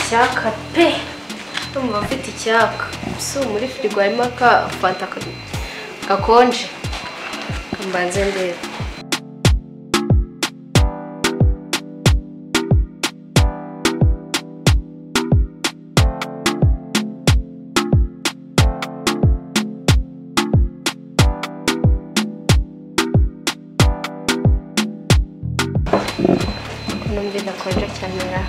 Icyaka pe. Ndumva mfite icyaka. So muri firigo harimo aka fanta gakonje. Mbanze ndebe. Numva idakonje cyane ra.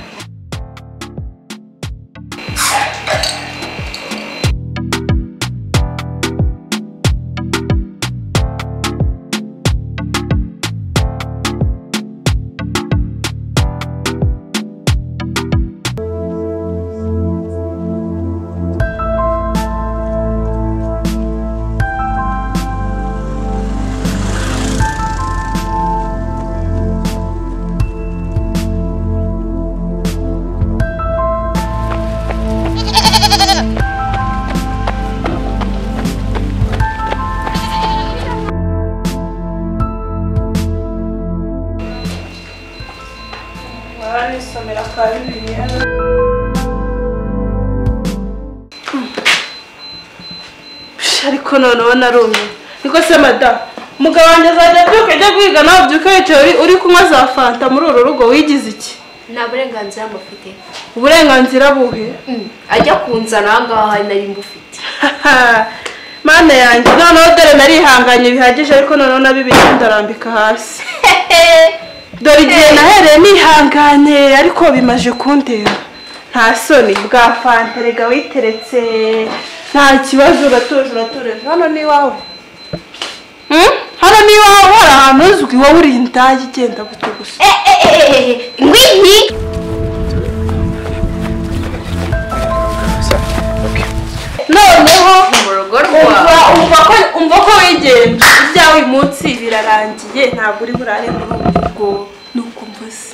Ariko noneho narumye niko se madamu umugabo wanjye azajya abyuka ajya guhiga nawe ubyuka wicaye uri kunywa za fanta muri uru rugo wigize iki? Nta burenganzira mufite. Uburenganzira buhe? Ajya kunzana aha ngaha nari mbufite. Mana yanjye noneho dore narihanganye bihagije ariko noneho na Bibiliya ndarambika hasi. Dore igihe nahereye nihanganye ariko bimaje kuntera. Nta soni bwa fanta rega witeretse nta kibazo uratuje uratuje hano ni iwawe. Hano ni iwawe hari ahantu uzwi wowe uri indaya igenda gutyo gusa. Ngwiki noneho umva ko wigenda ibyawe uyu munsi birarangiye ntabwo uri burare muri ubu rugo nuko mvuze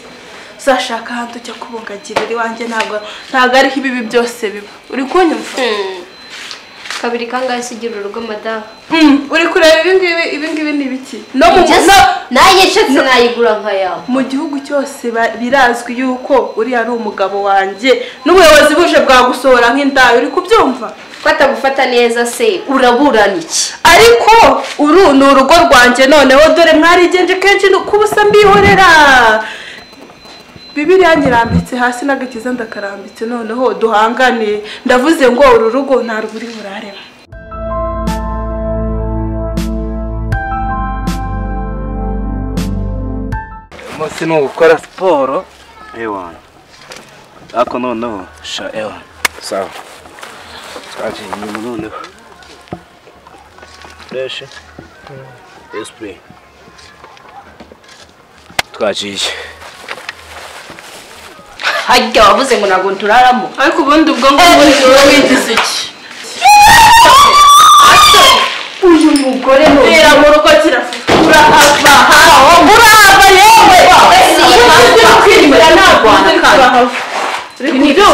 uzashaka ahantu ujya kubungagirira iwanjye ntabwo ariho ibibi byose biba uri kunyumva? Kabiri kangahe se ugira urugo madamu? Uri kureba ibi ngibi ni ibiki? No mu nanjye nshatse nayigura nka yawe. Mu gihugu cyose birazwi yuko uriya ari umugabo wanjye n'ubuyobozi buje bwagusohora nk'indaya uri kubyumva? Ko atagufata neza se uraburana iki? Ariko uru ni urugo rwanjye noneho dore mwarigenje kenshi kubusa mbihorera. Bibiliya nyirambitse hasi n'agakiza ndakarambitse noneho duhangane ndavuze ngo uru rugo ntarwo uri burarema. Umunsi ni ugukora siporo ewana ariko noneho sha ewana sawa twagiye inyuma noneho fresh esprit twagiye. Hajya wavuze ngo ntabwo nturaramo ariko ubundi ubwo ngubwo wowe wigize iki? Uyu mugore ntera mu rugo kirafuka urahava urahava yewe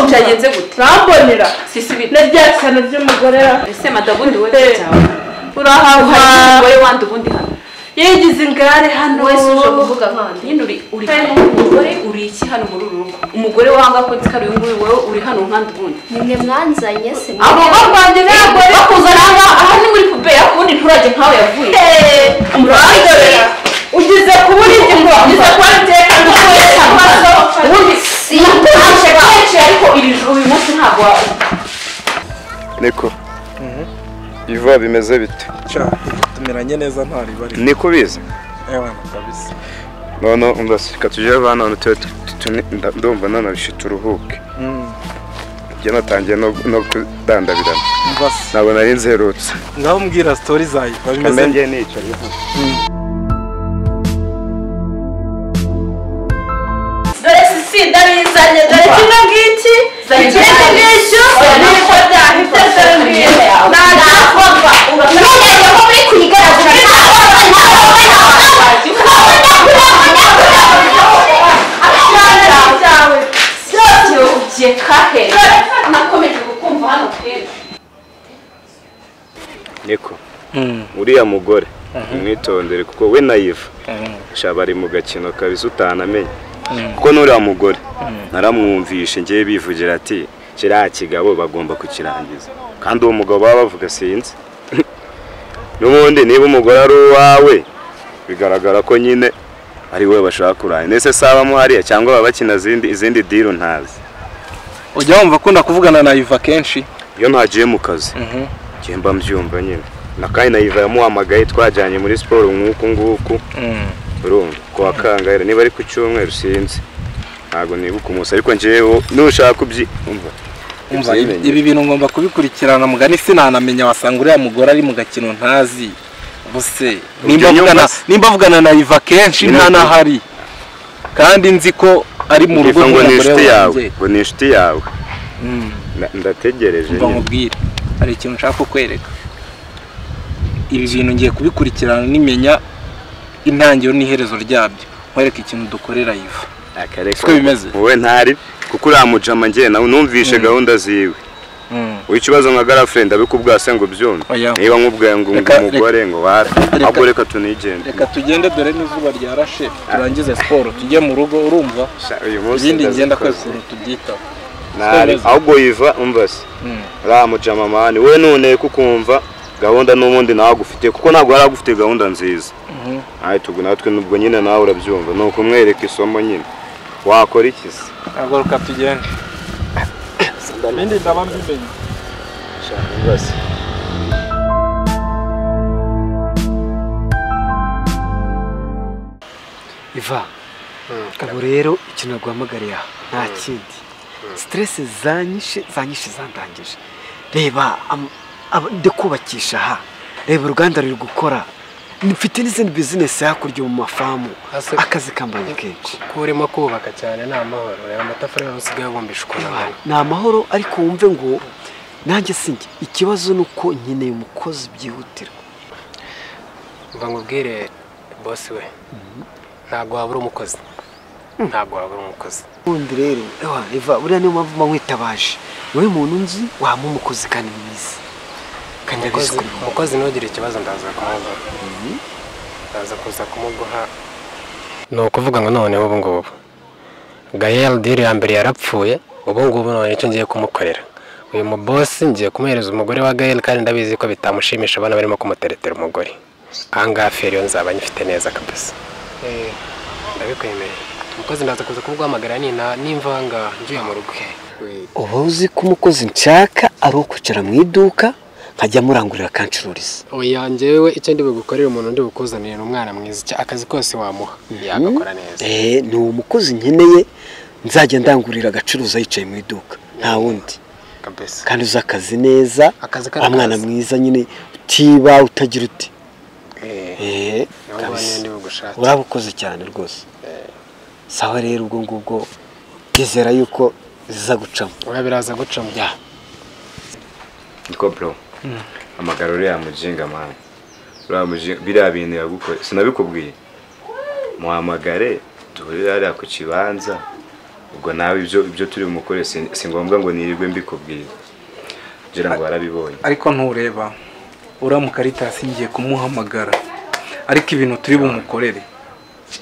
byagenze gute? Urambonera na rya shyano ry'umugore ese madabundi we cyawe urahava umugore wandi ubundi hano yigize ingare hano wese uje kuvuga nkandi nyine uri hano umugore uri iki hano muri uru rugo umugore wanga ko nzi ko ari uyu nguyu wowe uri hano nkandi ubundi nimwe mwanzanye se urugo rwanjye ntabwo bakuzana aha ni muri puberi ariko ubundi nturajye nkawe yavuye urandorera ugize kubura igihe ugize kuba iteka dukoresha ubundi sinakubasha kenshi ariko iri joro uyu munsi ntabwo niko Iva bimeze bite? Tumeranye neza ntari bari. Niko biza? Ewana kabisa. Nono umva tuje abana hano ndumva nanarushe turuhuke. Njye natangiye no kudandabirana. Ntabwo nari nzerutse. Ngaho mbwira story zayo bimeze. Njye nicaye. Dore sisi ndabizanye dore kino ngiki. Ikindi ngicyo niko byahita dore ngiki. Nagakobwa none ko muri kuyigaragura Niko uriya mugore umwitondere kuko we na Iva sha bari mu gakino kabisa utanamenye. Kuko nuriya mugore naramwumvishe ngiye bivugira ati kiriya kigabo bagomba kukirangiza. Kandi uwo mugabo baba bavuga sinzi. N'ubundi niba umugore ari uwawe bigaragara ko nyine ari wowe bashaka kurangiza. Nese saba hariya cyangwa baba bakina izindi deal ntazi. Ujya wumva akunda kuvugana na Iva kenshi? Iyo ntagiye mu kazi. Ngiye mba mbyumva nyine. Na kandi na Iva yamuhamagaye twajyanye muri siporo nk'uku nguku. Urumva kwa kangahe niba ari ku cyumweru sinzi. Ntago nibuka umunsi ariko njewe nushaka umva. Umva ibi bintu ngomba kubikurikirana mugani sinanamenya wasanga uriya mugore ari mu gakino ntazi. Buse nimba avugana na Iva kenshi nta nahari. Kandi nzi ko ari mu rugo ngo ni inshuti yawe, ngo ni inshuti yawe. Ndategereje nyine. Nkubwire hari ikintu nshaka kukwereka. Ibi bintu ngiye kubikurikirana nimenya intangiriro n'iherezo ryabyo. Nkwereka ikintu dukorera Iva. Siko bimeze. Wowe ntari kuko uriya mujama ngiye nawe numvishe gahunda ziwe. Ikibazo nka girlfriend abikubwase ngo byumve. Niba nkubwiye ngo umugore ngo wapi, ahubwo reka tunigende. Reka tugende dore n'izuba ryarashe turangize siporo tujye mu rugo urumva. Ibindi ngenda kwekuru tubyitaho. Nari ahubwo Iva umva se. Uriya mujama mani we none kukumva gahunda n'ubundi nawe agufite kuko ntabwo yari agufite gahunda nziza. Ayi tugu natwe nubwo nyine nawe urabyumva ni ukumwereka isomo nyine. Wakora iki se? Agaruka tugende. Ibindi ndaba mbimenye. Basi. Iva, ubu rero ikintu naguhamagariye aha nta kindi. Stress zanyishe zandangije. Reba ndikubakisha aha. Reba uruganda ruri gukora. Mfite n'izindi business hakurya mu mafamu. Akazi kambanye kenshi. Ko urimo kubaka cyane ni amahoro. Reba amatafari usigaye abumbisha ukuntu angana. Ni amahoro ariko wumve ngo nanjye sinjye ikibazo nuko nkeneye umukozi byihutirwa. Mva nkubwire boss we. Ntabwo wabura umukozi. Ntabwo wabura umukozi. Ubundi rero ewa Iva buriya niyo mpamvu nkwitabaje. Wowe muntu nzi wampa umukozi kandi mwiza. Umukozi ntugire ikibazo ndaza kumuguha. Ndaza kuza kumuguha. Ni ukuvuga ngo noneho ubu ngubu Gael deal ya mbere yarapfuye, ubu ngubu none icyo ngiye kumukorera. Uyu mubosi ngiye kumuhereza umugore wa Gael kandi ndabizi ko bitamushimisha abana barimo kumuteretera umugore. Aha ngaha feri nzaba nyifite neza kabisa. Ndabikwemereye. Umukozi ndaza kuza kumuguhamagara nimva ngaha ngiye mu rugo. Uba uzi ko umukozi nshaka ari ukwicara mu iduka nkajya murangurira akancururiza. Oya njyewe icyo ndi bugukorere umuntu ndi bukuzanire ni umwana mwiza, akazi kose wamuha yagakora neza. Ni uwo mukozi nkeneye nzajya ndangurira agacuruza yicaye mu iduka nta wundi. Kabisa. Kandi uzi akazi neza, umwana mwiza nyine utiba utagira uti. Urabukoze cyane rwose. Sawa rero ubwo ngubwo ndizera yuko ziza gucamo. Oya biraza gucamo. Niko bro. Amagara uriya mujinga man. Uriya mujinga biriya bintu yagukore sinabikubwiye. Muhamagare duhurire hariya ku kibanza. Ubwo nawe ibyo turi bumukore si ngombwa ngo nirirwe mbikubwiye. Ngira ngo warabibonye. Ariko ntureba uriya mukaritasi ngiye kumuhamagara. Ariko ibintu turi bumukorere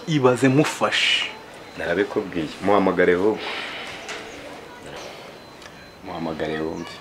ibaze mufashe. Narabikubwiye muhamagare ahubwo. Muhamagare wumve.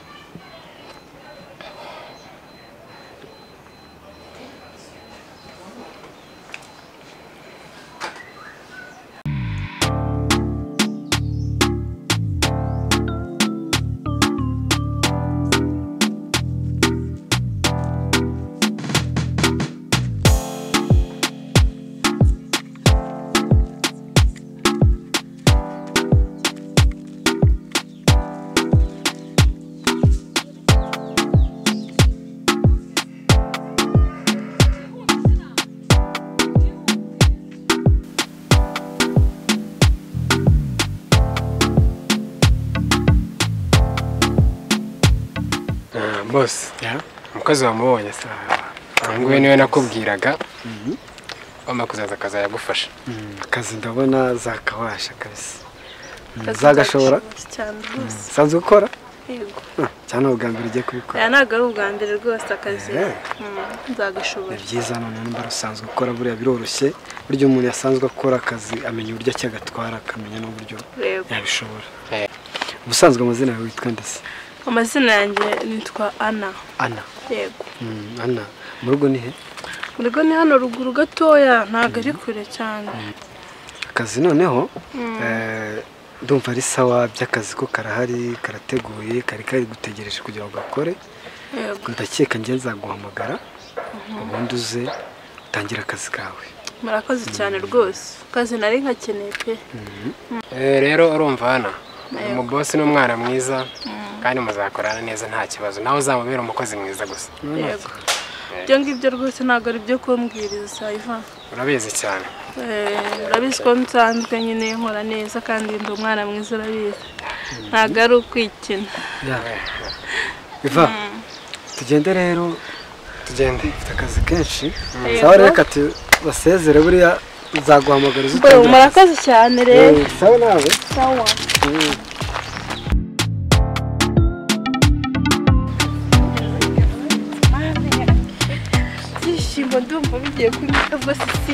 Boss, umukozi wamubonye se? Nguyu niwe nakubwiraga. Ugomba kuzaza akaza yagufasha. Akazi ndabona zakabasha kabisa. Zagashobora? Cyane rwose. Sanzwe ukora? Yego. Cyane ubwa mbere ugiye kubikora. Aya ntabwo ari ubwa mbere rwose akazi. Nzagashobora. Ni byiza none nimba usanzwe ukora buriya biroroshye. Buryo umuntu yasanzwe akora akazi amenya uburyo acyagatwara akamenya n'uburyo yabishobora. Ubusanzwe amazina yawe witwa nde se? Amazina yanjye nitwa Anna. Anna. Yego. Anna, mu rugo ni he? Mu rugo ni hano ruguru gatoya, ntabwo ari kure cyane. Akazi noneho ndumva ari sawa by'akazi ko karahari karateguye kari kari gutegereje kugira ngo gakore. Yego. Ndakeka nge nzaguhamagara ubundi uze utangira akazi kawe. Murakoze cyane rwose. Akazi nari nkakeneye pe. Rero urumva hano umubosi n'umwana mwiza kandi muzakorana neza nta kibazo, nawe uzamubera umukozi mwiza gusa. Yego. Ibyo ngibyo rwose ntabwo ari byo kumbwiriza Ivan. Urabizi cyane. Urabizi ko nsanzwe nyine nkora neza kandi ndi umwana mwiza urabizi. Ntabwo ari ukwikina. Ivan, tugende rero, tugende. Mfite akazi kenshi. Sawa reka tubasezere buriya nzaguhamagara uzutangira. Murakoze cyane rero. Sawa nawe. Sawa. Ibyishimo ndumva bigiye kunyuka rwose si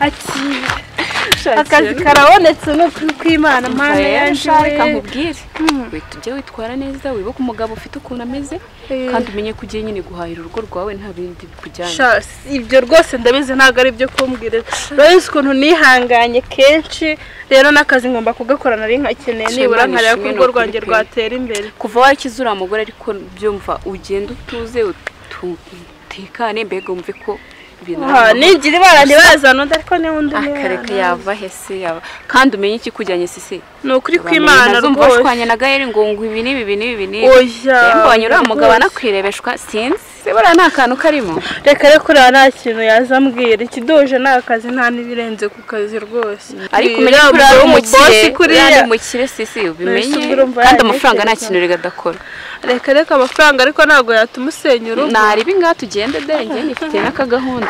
akira. Akazi karabonetse no kw'Imana mana yanjye. Reka nkubwire, tujye witwara neza, wibuke umugabo ufite ukuntu ameze kandi umenye ko ugiye nyine guhahira urugo rwawe nta bindi bikujyanye. Ibyo rwose ndabizi ntabwo ari ibyo kumbwira. Urabizi ukuntu nihanganye kenshi, rero n'akazi ngomba kugakora nari nkakeneye nibura nkareba ko urugo rwanjye rwatera imbere. Kuva wakize uriya mugore ariko byumva ugenda utuze utekane, mbega wumve ko nigira ibara ntibazana undi ariko niba undi akareka yava hese yava kandi umenye ikikujyanye sisi. Ni ukuri kw'Imana rwose. Washwanye na Gael ngo ngo ibi n'ibi ibi n'ibi n'ibi. Oya. Mbonye uriya mugabo anakwirebeshwa sinzi se buriya nta kantu karimo. Reka reka uriya nta kintu yazambwira, ikiduje ni akazi nta n'ibirenze ku kazi rwose. Ariko umenye ko uriya umukire, umukire sisi ubimenye kandi amafaranga nta kintu rega adakora. Reka reka amafaranga ariko ntabwo yatuma usenya urugo. Naribi ngaha tugende dore njye nifite n'akagahunda.